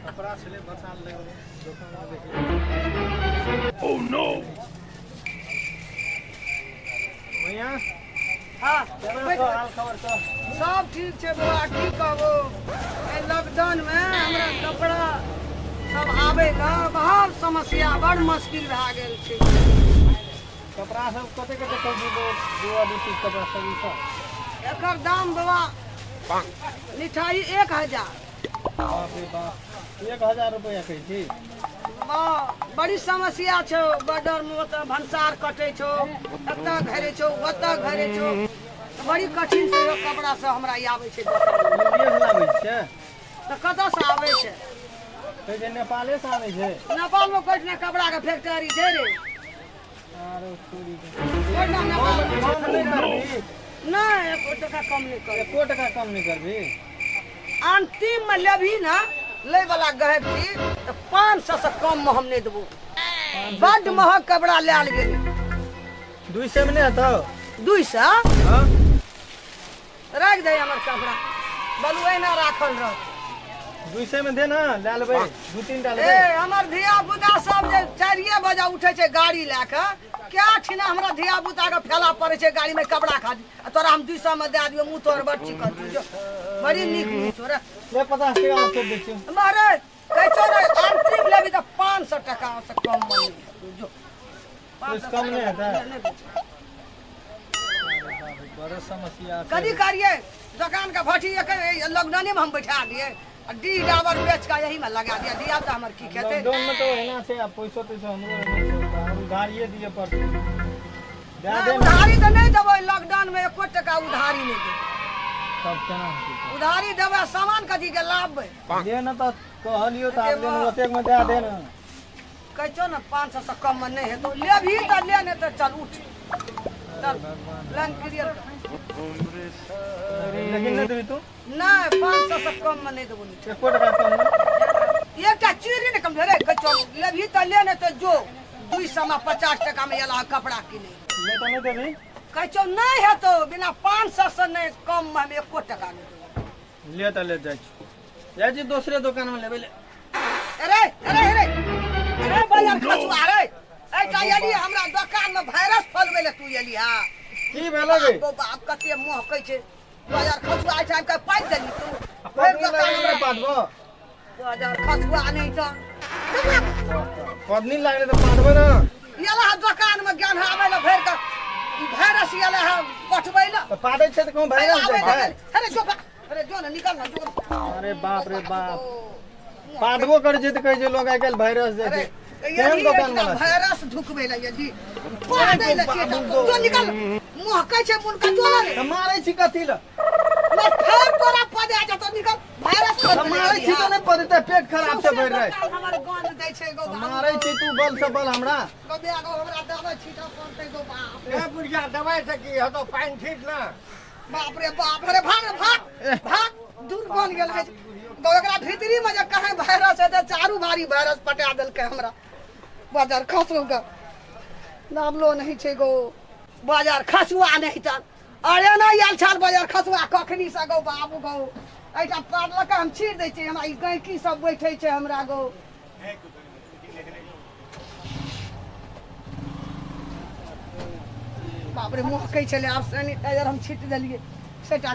कपड़ा छले बचा ले दोकान में देखी। ओह नो भैया। हां हाल खबर तो सब ठीक छै बौआ। की कहबो, एहि लॉकडाउन में हमरा कपड़ा सब आबै के बहुत समस्या, बड़ मुश्किल भए गेल छै। कपड़ा सब कते कते कह दो दू पीस कपड़ा सब ई सब एकर दाम बाबा मिठाई 1000। बाप रे बाप, 1000 रुपया कहै छी। बड़ी समस्या छौ, बॉर्डर में ओतऽ भनसार कटै छौ, एतऽ घरे छौ ओतऽ घरे छौ, बड़ी कठिन से कपड़ा सब हमरा आबै छै। आबै छै तऽ कतऽ से आबै छै? कहै छै नेपाले से आबै छै। नेपाल में कोइ ना कपड़ा के फैक्ट्री छै रे। आरो चोरी के कोइ ना नेपाल में नहीं, एको टका कम नहीं करबी। एको टका कम नहीं करबी। अंतिम में लेबही ना, लै वाला गहक छी तऽ 500 से कम में हम नहीं देबो। बड महग कपड़ा लायल गेलै। 200 में नहीं हेतौ? 200? हां राख दे हमर कपड़ा, बलु एना राखल रह। 200 में दे ना, ले लेबै 2-3 टा लेबै। ए हमर धिया पुता सब जे 4 बजे उठै छै गाड़ी लए के, क्या ठिना हमरा धिया पुता के फैला पड़ै छै गाड़ी में कपड़ा खातिर। आ तोरा हम 200 में दए दियौ, मुँह तोहर बड़ चिकन छौ, बड़ी नीक मुँह छौ रे। ले 50 टका और दे छियौ। मारे कहै छौ ने अंतिम लेबी तऽ 500 टका से कम में नहीं हेतौ। जो 500 कम नहीं हेतै। बड़ा समस्या छै। कदी करिए दुकान के भट्ठी एक लॉकडाउन में हम बैठा दिए, डी डाबर बेच के यही में लगा दिया। दिया तो हमर की खेते। लॉकडाउन में तो एना छै, आ पैसो तैसो हमरो एना छै, उधारिये दिए पड़तै। उधारी तऽ नहीं देबै लॉकडाउन में, एको टका उधारी नहीं देबै। तब केना हेतै? उधारी देबै सामान कथी के लाबबै? दे न तऽ कहलियौ तऽ आब लेने ओतेक में दए दे न। कहै छौ ने 500 से कम में नहीं हेतौ। लेबही तऽ ले, नहीं तऽ चल उठ चल लाइन क्लियर कर। लेकिन नहीं देबी तू? नहीं, 500 से कम में नहीं देबो। एको टका कम नहीं? एकटा चीरी ने कम रे। कहै छौ लेबही तऽ ले, नहीं तऽ जो 200 में 50 टका में एला कपड़ा किने। ले तऽ नहीं देबी? कहै छौ नहीं हेतौ, बिना 500 से नहीं कम में हम एको टका नहीं देबो। ले तऽ ले जाइ छी, जाइ छी दोसरे दोकान में लेबै ले। अरे अरे अरे अरे बाजार खसुआ रे, एहिटा एली हमरा दोकान में वायरस फैलबै ले तू एली। हा की भेलो गे? बाप कते महकै छै बाजार खसुआ, एहिठाम के पाइ देली तू भरि दोकान हमरा पाटबो। बाजार खसुआ नहीं तऽ पदनी लागले तऽ पाटबो ना। एला दोकान में ज्ञान आबै ले भरि के ई वायरस एला हा पठबै ले। तऽ पाटै छै तऽ कहूं वायरस जाइ छै। अरे जो, अरे जो ना निकल ना जो। अरे बाप रे बाप, पाटबो करै छै तऽ कहै छै लोग आइ काल्हि वायरस जाइ छै। केहन दोकान वाला वायरस ढुकबै ले यदि पाटै ले छै जो निकल। महकै छै मुनका जो ना रे। तऽ मारै छी कथी ले? मैं फेर तोरा पदे जतो निकल वायरस। मारै छी तऽ नहि पदेतै, पेट खराब छै भरि राति। हमर गन दै छै गो। मारै छी तू बल से बल हमरा। गो बे गो हमरा दवाई छीटऽ पड़तै गो बाप। ए बुढ़िया दवाई से की हेतौ? पानि छीट ना। बाप रे बाप रे, भाग भाग भाग, दूर बन गेल है गो। एकरा भीतरी में जे कहीं वायरस हेतै, चारू भारी वायरस पटा देलकै हमरा। बाजार खसू के नामलो नहीं छै गो। बाजार खसुआ नहीं तऽ अरे नहि आयल छल बाजार खसुआ कखनी से गो बाबू गो। एहिठाम पार लऽ कऽ हम छीट दै छियै, हमरा ई गैंकी सब बैठै छै हमरा गो। बाप रे महकै छलै, आब सैनिटाइजर हम छीट देलियै सेटा।